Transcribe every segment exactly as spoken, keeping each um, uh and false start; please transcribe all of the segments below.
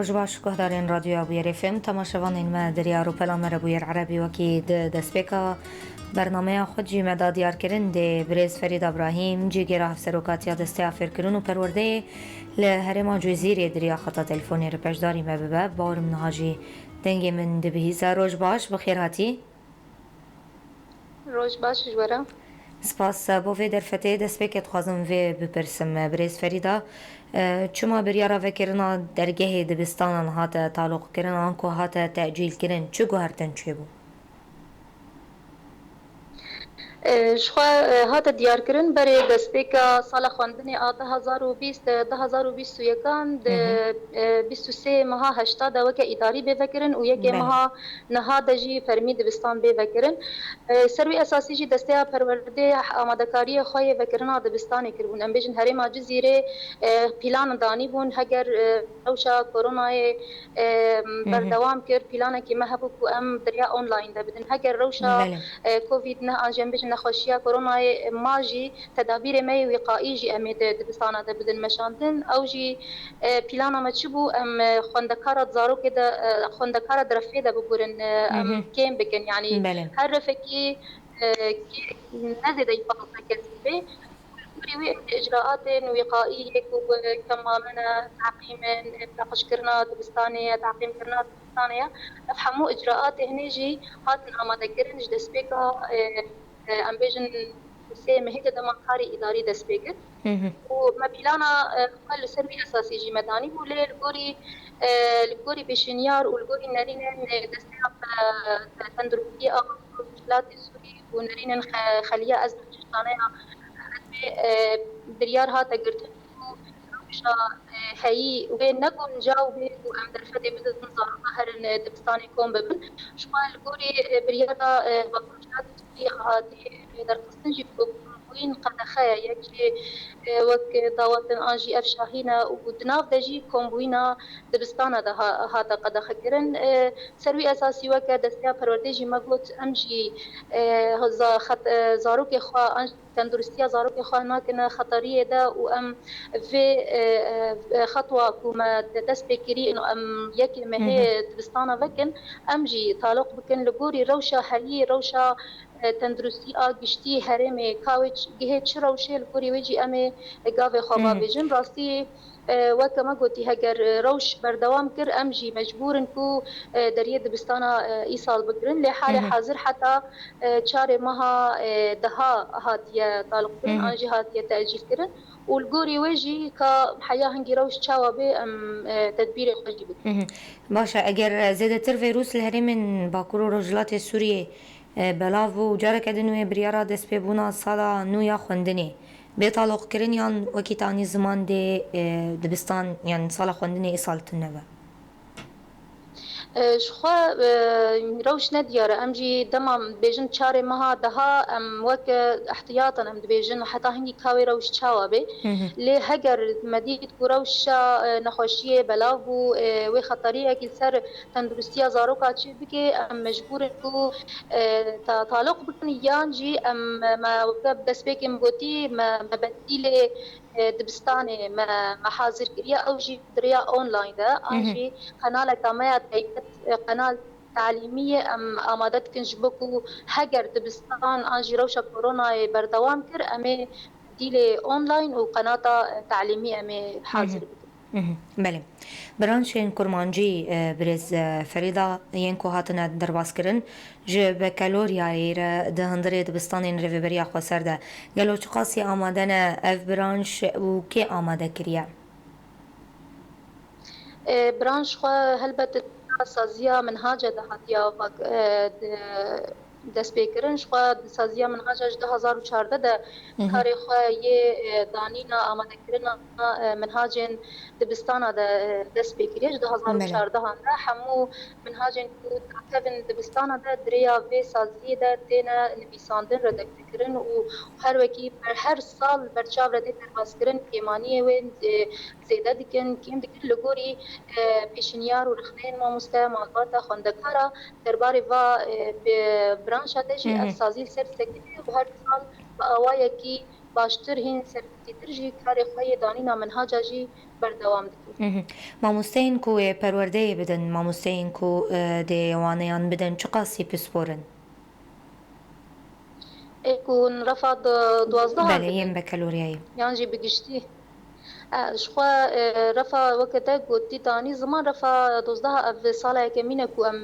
Roj baş, guhdarên Radyoya Bûyerê F M, temaşevanên me, derya rûpela me re Bûyer Erebî wekî di destpêka bernameya xwe jî me da diyarkirin dê birêz Ferîda Brahîm, cîgêra hevserokatiya Desteya Fêrkirin û Perwerdeyê li herêma Cizîrê di riya xeta telefonê re beşdarî me bibe. Bawerim niha jî dengê min dibihîze. Roj baş, bi xêr hatî. Roj baş ji we re. Spas. Bo vê derfetê destpêkê dixwazim vê bipirsim, birêz Ferîda, e, çima biryara vekirina dergehê dibistanan hate taloqkirin an ku hate tecîlkirin, çi guhertin çêbû? E, ji xwe, e, hate diyarkirin berê destpêka sala xwendinê a du hezar û bîst, e, du hezar û bîst û yekan di, Hı hı. e, bîst û sê meha heşta de weke îdarî bê vekirin û yekê Belê. meha niha de jî fermî dibistan bê vekirin. E, ser wî esasî jî Desteya Perwerdê amadekariyê xwe yê vekirina dibistanê kiribûn. Em bêjin herêma Cizîrê, e, pîlan danîbûn, heger, e, rewşa koronayê, e, Hı hı. berdewam kir, pîlanekî me hebû ku em di riya online de bidin. Heger rewşa, Belê. e, covid neh an jî em bêjin nexweşiya koronayê ma jî, tedabîrê me yê wîqaî jî em ê di dibistana de bidin meşandin. Ew jî, e, pîlana me çi bû? Em, e, xwendekara di zarokê de, e, xwendekara di refê de biburin, e, em Hı hı. kêm bikin. Yanî Belê. her refekî, e, kê-, ne zêde ji panzdeh kesî bê. Li gorî wê em dê icraatên wîqaî yê ku, e, kemamene, teqîmin, e, paqijkirina dibistanê ye, teqîmkirina dibistanê ye. Ev hemû icraatê hinê jî hatin amadekirin ji destpêka, e, e, em bêjin sê mehê de dema karê îdarî dest pê kir. Hı hı. Û me pîlana, e, xwe li ser wî esasî jî me danî bû, lê li gorî, e, li gorî pêşinyar û li gorî nerînên, e, desteya, e, tenduristiyê a Rojhilatê Sûrî û nerînên xe-, xeliya ez nexşeşxaneya ez bê, e, biryar hate girtin ku rewşa, e, heyî wê ne guncaw bê ku em derfetê bidin zaroka herin, e, dibistanê kom bibin. Ji xwe li gorî, e, biryara, e, Bakur Rojhilatê Sûrî hatî, e, derxistin jî ku kombûyîn qedexe ye, yek jî, e, wek dawetin an jî ev şahîn e û di nav de jî kombûyîna dibistana de ha-, hate qedexekirin. E, ser wî esasî weke Desteya Perwerdê jî me got, em jî, e, za-, xet-, e, zarokê xwe an jî tenduristiya zarokê xwe nakine xeteriyê de û em vê, e, e, xetwa ku me de-, dest pê kirî, ino em yekê Hı hı. mehê dibistana vekin, em jî taloq bikin li gorî rewşa heyî, rewşa, e, tenduristî a giştî herêmê, ka wê ç-, gihê çi rewşê, li gorî wê jî em ê gavê xwe Hı hı. bavêjin. Rastî, e, weke me gotî, heger, e, rewş berdewam kir, em jî mecbûr in ku, e, deriyê dibistana, e, îsal bigirin. Lê halê Hı hı. hazir heta, e, çarê meha, e, deha hatiye taloqkirin, Hı hı. an jî hatiye tecîlkirin. Û li gorî wê jî ka heya hingî rewş çawa bê, em, e, tedbîrê xwe jî bikin. Hı hı. Baş e, eger, e, zêdetir vîrus li herêmên Bakur û Rojhilatê Sûriyê, e, belav bû û careke din wê biryara destpêbûna sala nû ya xwendinê bê taloqkirin yan wekî tanî ziman dê, e, dibistan yan sala xwendinê îsal tune be? E, ji xwe, e, rewş ne diyar e. Em jî dema bêjin çarê meha deha, em wek, e, ihtiyatan em dibêjin, heta hingî ka wê rewş çawa bê. Hı hı. Lê heger me dît ku rewşa, e, nexweşiyê belav bû, e, wê xeteriyekî li ser tenduristiya zaroka çê bike, em mecbûr in ku, e, ta-, taloq bikin yan jî em, me weke destpêkê min gotî, me, me bedîlê, e, dibistanê me, me hazir kiriye, ew jî di riya online de, an Hı hı. jî qenaleka me ya taybet, e, qenal talîmî ye, em amade dikin ji bo ku heger dibistan an jî rewşa koronayê berdewam kir, em ê dîlê online û qenata talîmî em ê Hı hı. hazir bikin. Hı hı. Belê. Branşên kurmancî, e, birêz, e, Ferîda, yên ku hatine derbas kirin, ji bekaloriyayê re di hundirê dibistanên Rêveberiya Xweser de gelo çiqasî amade ne ev branş û kê amade kiriye? E, branş xwe helbet di saziya minhace de hatiye vak-, e, di, destpêkirin. Ji xwe di saziya minhaca ji du hezar û çardeh de Hı hı. karê xwe yê, e, danîna, amadekirina, e, minhacên dibistana de, e, dest pê kiriye. Ji Belê. du hezar û çardehan de hemû minhacên ku dakevin dibistana de di rêya vê saziyê de têne nivîsandin, redaktekirin û her wekî ber-, her sal berçav re tê derbazkirin, kêmaniyê wê, e, zêde dikin, kêm dikin. Li gorî, e, pêşinyar û rexneyên mamoste, malbata, xwendekara, derbarê va, e, bi-, branşa te jî ev sazî li ser sekiniye û her sal bi awayekî baştir hîn serketîtir jî karê xwe yê danîna minhaca jî berdewam dike. Mamosteyên ku ê perwerdeyê bidin, mamosteyên ku dê waneyan bidin çiqasî pispor in? Ê ku hûn refa duwazdeh Belê, yên bekeloriyayî. Yan jî bi giştî. Ji xwe refa weke te gotî tanî ziman refa dozdeh ev sala yekemîn e ku em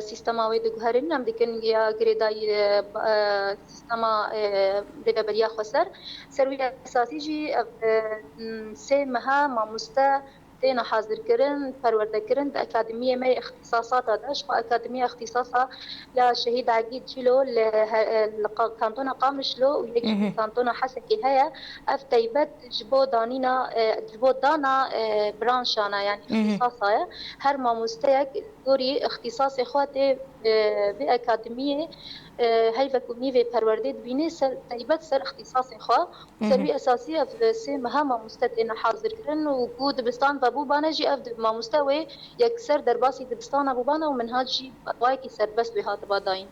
sîstema wê diguherînin, em dikin ya girêdayî sîstema rêveberiya xweser. Ser wî esasî jî ev sê meha mamoste têne hazirkirin, perwerdekirin di akademiyê me yê îxtîsasata de. Ji xwe akademiya îxtîsasa ya Şehîd Egîd Cîlo li kantona Qamişlo û yek jî kantona Hesekê heye. Ev teybet ji bo danîna, ji bo dana branşana, yanî îxtîsasa ye. Her mamosteyek gorî îxtîsasê xwe tê vê akademiyê heyvek û nîvê perwerdê dibînê ser, teybet ser îxtîsasê xwe. Ser wî esasî ev sê meha mamoste têne hazirkirin û ku dibistan vebûbane jî ev mamoste wê yekser derbasî dibistana bûbane û minhac jî bi awayekî serbest wê hatiba dayîn.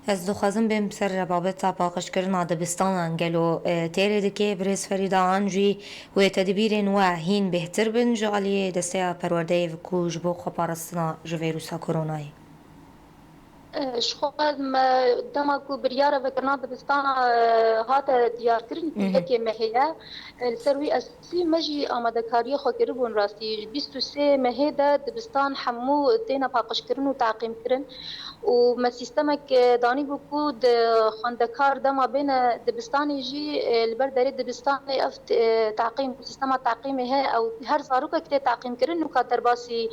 Ez dixwazim bêm ser babeta paqijkirina dibistanan. Gelo têrê dike birêz Ferîda an jî wê tedbîrên we hîn bêhtir bin ji aliyê desteya perwerdeyê ku ji bo xweparastina ji vîrusa koronayê? Ji xwe me dema ku biryara vekirina dibistana hate diyarkirin, yekê mehê ye. Li ser wî esasî me jî amadekariyê xwe kiribûn rastî. Ji bîst û sê mehê de dibistan hemû têne paqijkirin û teqîmkirin. Û me sîstemek danîbû ku di xwendekar dema bêne dibistanê jî li ber derê dibistanê ev teqîm, sîstema teqîmê heye. Ew her zarokek tê teqîmkirin û ka derbasî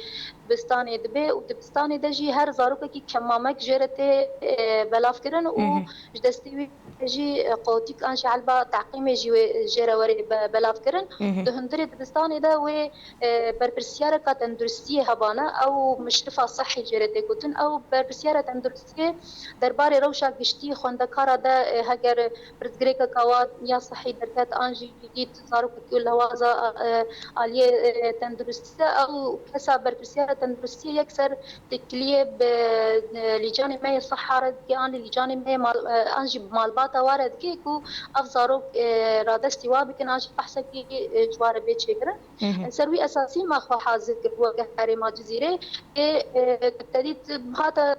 dibistanê dibe û dibistanê de jî her zarokekî kemamek jê re tê belavkirin û ji destê wî jî qotîk an jî elba teqîmê jî wê jê re were belavkirin. Di hundirê dibistanê de wê berpirsiyareka tenduristiyê hebane, ew mişrifa sihî jê re tê gotin. Ew berpirsiyara tenduristiyê derbarê rewşa giştî xwendekara de heger pirsgirêkeka wa ya sihî derket an jî dît zarokekî û lewaza aliyê tenduristî de, ew kesa berpirsiyara tenduristiyê yekser têkiliyê bi lîcanê me yê siha re dike an lîcanê me yê mal, an jî bi malbata wa re dike ku ev zarok radestî wa bikin an jî behsekî ji wa re bê çêkirin. Ser wî esasî me xwe hazir kir weke herêma Cizîrê. Ê, e, te dît hate,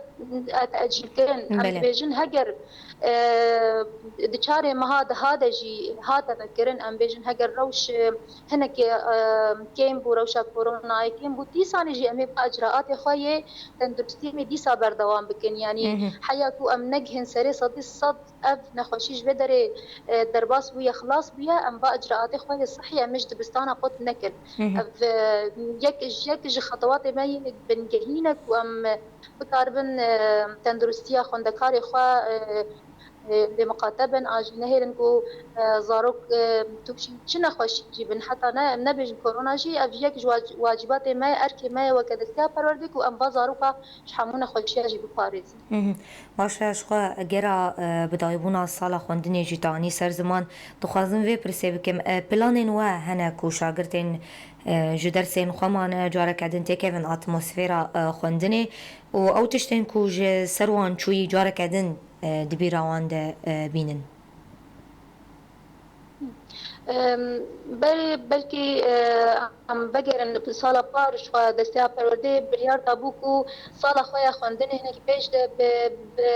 e, tecîlkirin. Em Belê. dibêjin heger, e, di çarê meha diha de jî hate vekirin, em bêjin heger rewş, e, hinekê, e, kêm bû, rewşa koronayê kêm bû, dîsanê jî em ê va icraatê xwe yê tenduristiyê em ê dîsa berdewam bikin. Yanî Hı hı. heya ku em negihin serê sedî sed ev nexweşî ji vê derê, e, derbas bûye, xilas bûye, em va icraatê xwe yê sihî em ê ji dibistana qut nekin. Hı hı. Ev, e, yek, yek ji xetewatê me yê bingehîn e ku em bikaribin, e, tenduristiya xwendekarê xwe, e, e, lê miqate bin, an jî nehêlin ku, e, zarok, e, tûşî çi nexweşî jî bin. Heta ne, em nebêjin korona jî, ev yek ji wac-, wacîbatê me ye, erkê me ye weke desteya perwerdê ku em va zaroka ji hemû nexweşiya jî biparêzin. Hı hı. Baş e, ji xwe gera, e, bidayîbûna sala xwendinê jî te anî ser ziman. Dixwazim vê pirsê bikim, e, planên we hene ku şagirtên, e, ji dersên xwe mane, careke din têkevin atmosfera, e, xwendinê û ew tiştên ku ji ser wan çûyî careke din, e, di bîra wan de, e, bînin? Em, berê belkî, e, em vegerin sala par ji xwe desteya perwerdeyê biryar dabû ku sala xwe ya xwendinê hinekî pêş de bi, bi,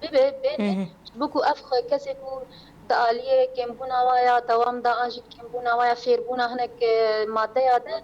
bibe, bêne. Hı hı. Ji bo ku ev xwe kesê ku di aliyê kêmbûna wa ya dewam de an jî kêmbûna wa ya fêrbûna hinek, e, maddeya de,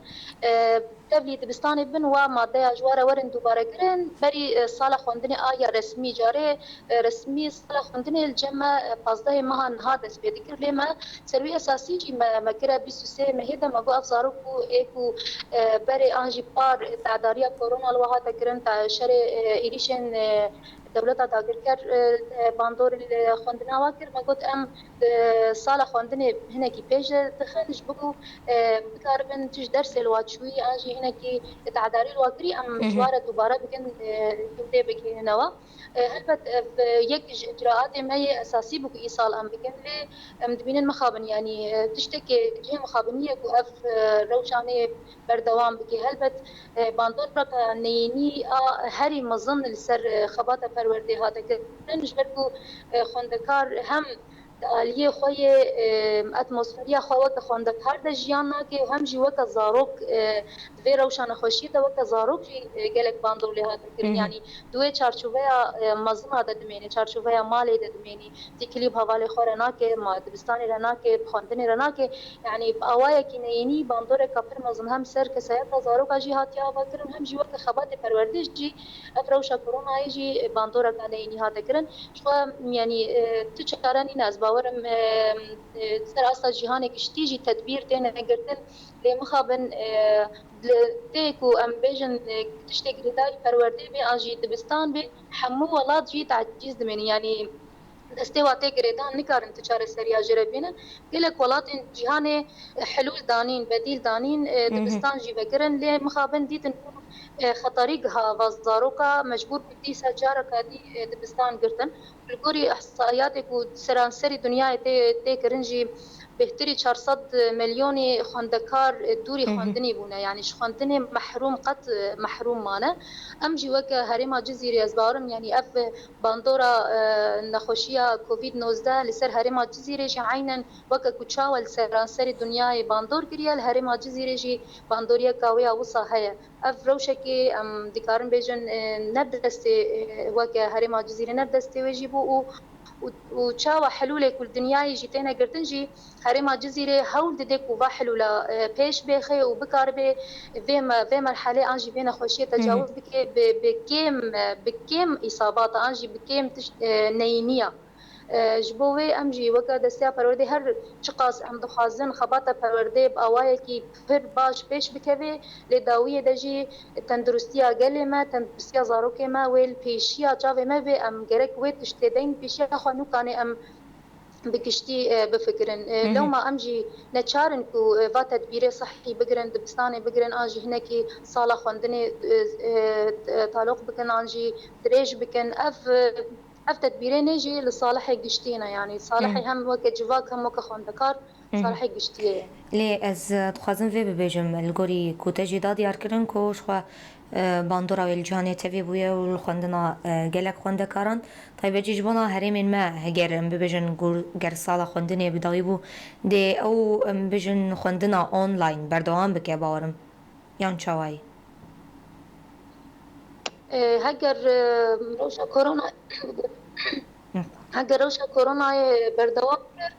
e, tevlî dibistanê bin wa maddeya ji wa re werin dubare kirin, berî, e, sala xwendinê a ya resmî carê, e, resmî sala xwendinê li cem me, e, pazdehê meha niha dest pê dikir. Lê me ser wî esasî jî me, me kire bîst û sê mehê de me got ev zarok ku ê ku, e, berê an jî par tedariya korona li we hate kirin, te şerê, e, êrîşên, e, dewleta dagirker, e, e, bandorê li xwendina we kir. Me got em, e, sala xwendinê hinekî pêş de dixin ji bo ku, e, bikaribin tu ji dersê li we çûyî an jî hinekî tedarî li we kirî, em Hı hı. ji we re dubare bikin, e, hildê bigihînine we. E, helbet ev, e, yek ji icraatê me yê esasî bû ku îsal em bikin. Lê em dibînin mixabin, yanî, e, tiştekê cihê mixabinî ye ku ev, e, rewşanê berdewam bike. Helbet, e, bandoreka neyînî a herî mezin li ser, e, xebata perwerdê hate kirin, ji ber ku, e, xwendekar hem di aliyê xwe yê, e, atmosferiya xwe weke xwendekar de jiyan nake û hem jî weke zarok, e, di vê rewşa nexweşiyê de weke zarok jî, e, gelek bandor lê hate kirin. Hı hı. Yanî di wê çarçoveya, e, mezina de dimêne, çarçoveya malê de dimênî, têkilî bi hevalê xwe re nake, ma dibistanê re nake, bi xwendinê re nake. Yanî bi awayekî neyînî bandoreka pir mezin hem ser kesayeta zaroka jî hatiye avakirin, hem jî weke xebatê perwerdê jî ev rewşa koronayê jî bandoreka neyînî hate kirin. Ji xwe, yanî, e, tu çare nîne, ez bawer im, e, e, ser asta cîhanê giştî jî tedbîr têne girtin, lê mixabin, e, li, tê ku em bêjin, e, tiştê girêdayî perwerdê bê an jî dibistan bê, hemû welat jî tacîz dimênin. Yanî destê wa tê girêdan nikarin tu çareseriya jê re bînin. Gelek welatên cîhanê, e, helûl danîn, bedîl danîn, e, Hı hı. dibistan jî vekirin, lê mixabin dîtin ku, e, xeterî giha va zaroka mecbûr bû dîsa careka dî, e, dibistan girtin. Li gorî ihsaiyatê ku seranserî dinyayê tê, tê kirin jî bêhtirî çar sed milyonî xwendekar, e, dûrî Hı hı. xwendinî bûne. Yanî ji xwendinê mehrûm qet, e, mehrûm mane. Em jî weke herêma Cizîrê ez bawerim, yanî ev bandora, e, nexweşiya Covid nozdeh li ser herêma Cizîrê jî eynen weke ku çawa li seranserê dinyayê bandor kiriye, li herêma Cizîrê jî bandoriyeka wê ya wisa heye. Ev rewşekê em dikarin bêjin, e, ne bi destê, e, weke herêma Cizîrê ne bi destê wê jî bû û, û, û çawa helûlê ku li dinyayê jî têne girtin jî herêma Cizîrê hewl dide ku va helûla, e, pêş bêxe û bikaribe vê me-, vê merhelê an jî vê nexweşiyê Hı hı. tecawuz bike bi, bi kêm, e, bi kêm îsabata an jî bi kêm tişt, e, neyîniya. E, ji bo wê em jî weke desteya perwerdê her çiqas em dixwazin xebata perwerdê bi awayekî pir baş pêş bikeve, lê dawiyê de jî tenduristiya gelê me, tenduristiya zarokê me wê li pêşiya çavê me be, em gerek wê tiştê deyn pêşiya xwe, nûkanê em bi giştî, e, bifikirin. E, Hı hı. Lewma em jî neçar in ku, e, va tedbîrê sihî bigirin, dibistanê bigirin, an jî hinekî sala xwendinê, e, e, taloq bikin, an jî dirêj bikin. Ev, e, Ev tedbîrê nê jî li salihê giştî ne, yanî salihê Hı. hem weke civak hem weke xwendekar Hı hı. salihê giştî ye. Lê ez, e, dixwazim vê bibêjim, li gorî ku te jî da diyar kirin ku ji xwe, e, bandora wê li cîhanê tevî bûye û li xwendina, e, gelek xwendekaran, taybetî ji bona herêmên me, heger em bibêjin ku ger sala xwendinê bi dawî bû, dê ew, em bibêjin xwendina online berdewam bike, bawerim. Yan çawayî? E, heger, e, rewşa korona, heger rewşa koronayê berdewam kir,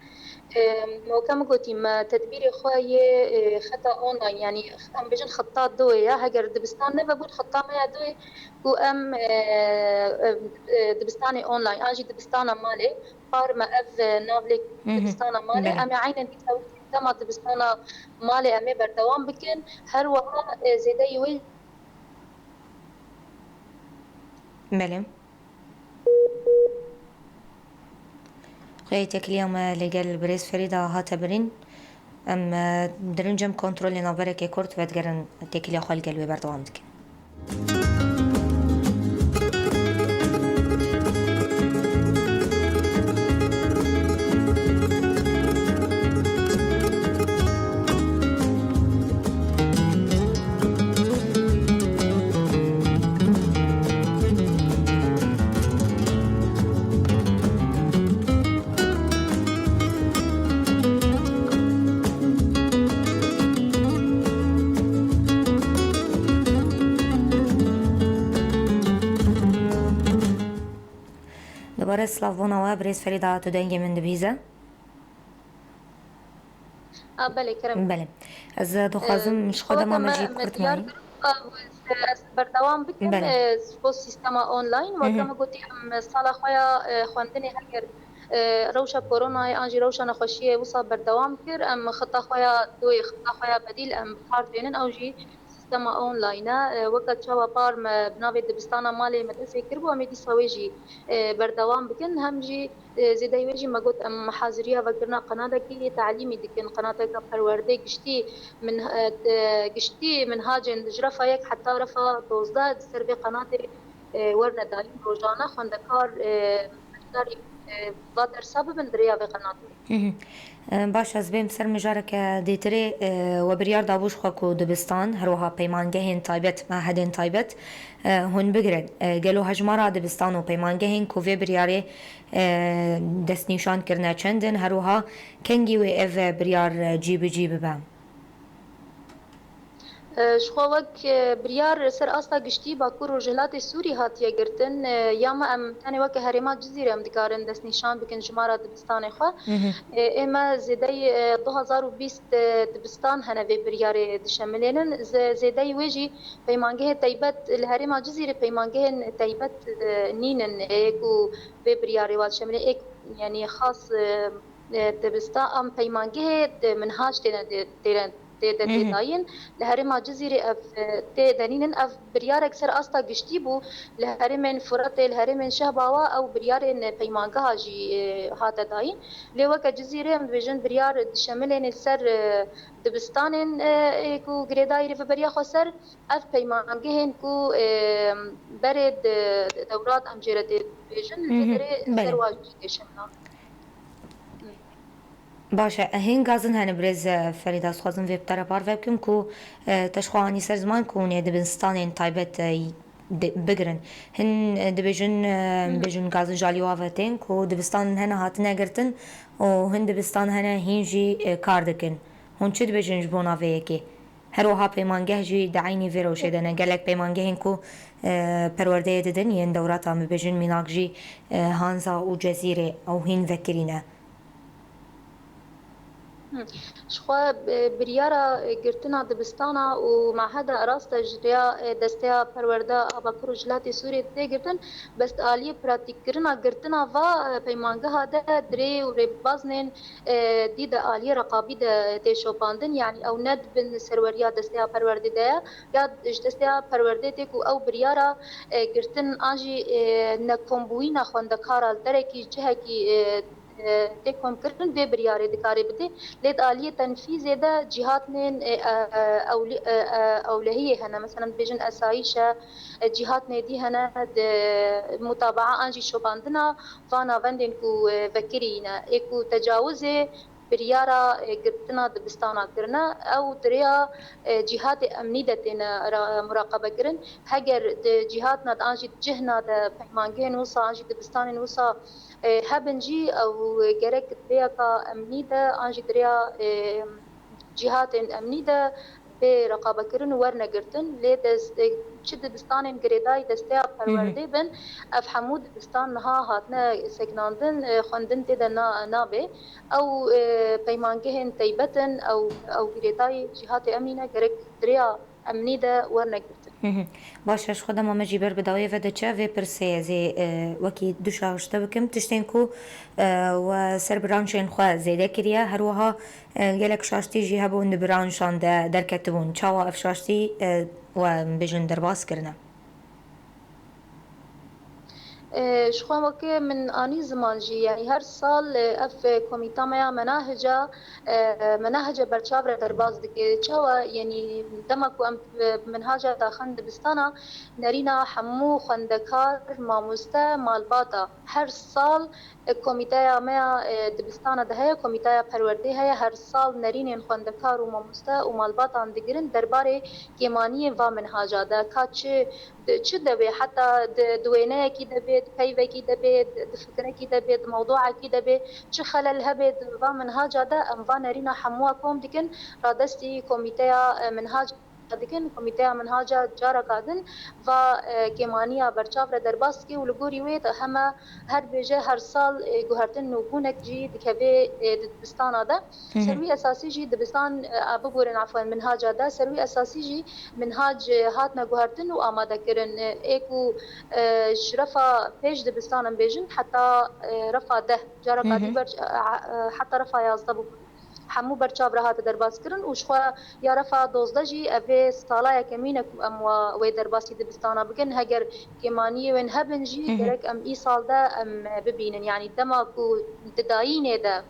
e, weke min gotî, me tedbîrê xwe yê, e, xeta online, yanî em bêjin xeta doyê ya, heger dibistan nevebûn, xeta me ya doyê ku em, e, e, e, dibistanê online, an jî dibistana malê, par me ev, e, navlêk Hı hı. dibistana malê, Belê. em ê eynen dîsa wekî dema dibistana malê em ê berdewam bikin. Her wiha, e, zêdeyî wê Belê. Xweyê têkiliya me li gel birêz Ferîda hate birîn. Em, e, dirin cem kontrolê navberekê kurt vedigerin têkiliya xwe li gel wê berdewam dikin. Dubare slavbûna we, birêz Ferîda, tu dengê min dibîze? A, belê, kerem. Belê. Ez, e, dixwazim, e, ji xwe dema me jî kurt mayî. Kir, a, ez berdewam bikim, Belê. E, ji bo sîstema online. Hı hı. Weke me gotî, em sala xwe ya, e, xwendinê heger, e, rewşa koronayê an jî rewşa nexweşiyê wisa berdewam kir, em xita xwe ya doyê, xita xwe ya bedîl em bi kar tênin, ew jî sîstema online e. E, weke çawa par me bi navê dibistana malê me dest pê kiribû, em ê dîsa wê jî, e, berdewam bikin. Hem jî, e, zêdeyî wê jî me got, em haziriya vekirina qenadekî yê talîmî dikin, qenateke perwerdê giştî min, e, e, giştî minhacên ji refa yek heta refa dozdeh di ser vê qenatê, e, werne dayîn. Rojane xwendekar, e, beşdarî, e, va dersa bibin bi rêya vê qenatê. Hı hı. E, baş, ez bêm ser mijareke dêtirê. E, we biryar dabû ji xwe ku dibistan, her wiha peymangehên taybet, mehedên taybet, e, hûn bigirin. E, gelo hejmara dibistan û peymangehên ku vê biryarê, e, destnîşan kirine çend in? Her wiha kengî wê ev biryar, e, cî bi cî bibe? E, ji xwe wek, e, biryar ser asta giştî Bakur Rojhilatê Sûrî hatiye girtin, e, ya me em tenê weke herêma Cizîrê em dikarin destnîşan bikin jimara dibistanê xwe. Hı hı. E, ê me zêdeyî, e, du hazar û bîst, e, dibistan hene vê biryarê dişemilênin. Zê-, zêdeyî wê jî peymangehê teybet li herêma Cizîrê peymangehên teybet, e, nînin, ê ku vê biryarê wa dişemilê ê, yanî xas, e, e, dibistan, em peymangehê di minhac têne, têne, tê de Hı hı. têdayîn. Li herêma Cizîrê ev, e, tê denînin. Ev biryarek ser asta giştî bû. Li herêmên Furetê, li herêmên Şehbawa ew biryarên peymangeha jî, e, hate dayîn. Lê weke Cizîrê em dibêjin biryar dişemilêne ser, e, dibistanên, e, ê ku girêdayî rêveberiya xwe ser ev peymangehên ku, e, berê di dewrat em jê re tê dibêjin, Hı hı. Cizîrê Belê. ser wa jî têşemilin. Baş e, hîn gazin hene birêz, e, Ferîda, dixwazim vê bi te re parve bikim ku, e, te ji xwe anî ser ziman ku hûn ê dibistanên taybet, e, de-, bigirin. Hin, e, dibêjin, e, Hı hı. bêjin gazin ji alî we ve tên ku dibistan hene hatine girtin û hin dibistan hene hîn jî, e, kar dikin. Hûn çi dibêjin ji bona vê yekê? Her wiha peymangeh jî di eynî vê rewşê de ne. Gelek peymangehên ku, e, perwerdeyê didin yên dewratan bibêjin mînak jî, e, Hanza û Cezîrê ew hîn vekirî ne. Hı. Ji xwe, e, biryara, e, girtina dibistana û meheda rasta ji rêya, e, desteya perwerde a Bakur û Jilatê Sûriyê tê girtin, bes aliyê pratîkkirina girtina va, e, peymangeha de dirê û rêbaznên, e, dî de aliyê reqabî de tê şopandin, yanî ew ne di bin serweriya desteya perwerdê de ye, ya ji desteya perwerdê tê ku ew biryara, e, girtin an jî, e, nekombûyîna xwendekara li derekî cihekî, e, e, tê komkirin vê biryarê dikare bidê, lê di aliyê tenfîzê de cîhatnên, e, e, ewlî-, e, e, ewlehiyê hene, meselen dibêjin esayîş e, e, cîhatnê dî hene di mutabaa an jî şopandina van navendên ku, e, vekirî ne, ê ku tecawizê biryara, e, girtina dibistana kirine, ew di rêya, e, cîhatê emnî de têne ra-, muraqebe kirin. Heger di cîhatna de an jî di cihna de peymangehên wisa an jî dibistanên wisa, e, hebin jî, ew gerek di rêyeka emnî de an jî di rêya, e, cîhatên emnî de bê reqabekirin û werne girtin. Lê dest-, e, çi dibistanên girêdayî desteya Hı hı. perwerdê bin, ev hemû dibistan niha hatine sekinandin, e, xwendin tê de na-, nabe. Ew, e, peymangehên teybet in, ew, ew girêdayî cîhatê emnî ne, gerek di rêya emnî de werne girtin. Hı hı. Baş e, ji xwe dema me jî ber bi dawiyê ve diçe, vê pirsê ez ê, e, wekî du şaş te bikim. Tiştên ku, e, we ser bi ranşên xwe zêde kiriye, her wiha, e, gelek şaştî jî hebûn di bi ranşan de derketibûn. Çawa ev şaştî, e, we, em bêjin, derbas kirine? E, ji xwe weke min anî ziman jî, yanî her sal, e, ev, e, komîta me ya menahica, e, menahica berçav re derbas dike. Çawa? Yanî dema ku em, e, minhaca daxin dibistana, nerîna hemû xwendekar, mamoste, malbata. Her sal, e, komîteya me ya, e, dibistana de heye, komîteya perwerdê heye. Her sal nerînên xwendekar û mamoste û malbatan digirin derbarê kêmaniyên va minhaca de. Ka çi Di çi de bê, heta di, di wêneyekî de bê, di peyvekî de bê, di, di fikirekî de bê, di mewduekî de bê, çi xelel hebe di va minhaca de, em va nerîna hemûya kom dikin, radestî komîteya, e, minhaca dikin, komîteya minhaca careka din va, e, kêmaniya berçav re derbas dike û li gorî wê de heme her bêje her sal, e, guhertin nûbûnek jî dikeve, e, di dibistana de. Hı hı. Ser wî esasî jî dibistan, e, a, bigorin, efwen, minhaca de, ser wî esasî jî minhac, e, hatine guhertin û amadekirin, e, ê ku, e, ji refa pêş dibistan em bêjin heta, e, refa deh, careka Hı hı. dî ber-, e, e, heta refa yazdeh bû. Hemû berçav re hate derbaskirin û ji xwe ya refa dozdeh jî ev ê sala yekemîn e ku em wa-, wê derbasî dibistana bikin. Heger kêmaniyê wên hebin jî Hı hı. gerek em îsal de em, e, bibînin. Yanî dema ku di dayînê de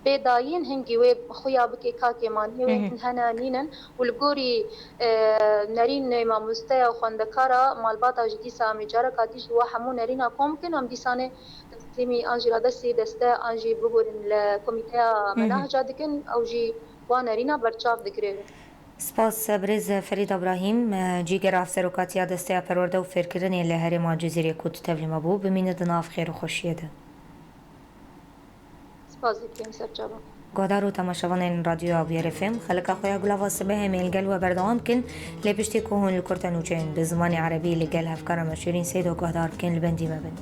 bê dayîn hingî wê xuya bike ka kêmaniyê wê Hı hı. hene nînin û li gorî, e, nerînê mamosteya û xwendekara malbata jî dîsa em ê careka dî ji wa hemû nerîna kom bikin, em dîsanê dest akademî an jî radestî deste an jî biborin li komîteya menahca dikin, ew jî wan nerîna berçav digire. Spas birêz Ferîd Abrahîm, cîgera serokatiya Desteya Perwerde û Fêrkirinê li herêma Cizîrê ku tu tevlî me bû, bimîne di nav xêr û xweşiyê de. Spas dikim, serçava. Guhdar û temaşevanên Radyoya Bûyerê F M, xelika xwe ya Gulava Sibehê em ê li gel we berdewam bikin, lê piştî ku hûn li kurte nûçeyên bi zimanê erebî li gel hevkara me Şêrîn Seydo guhdar bikin, li bendî me bin.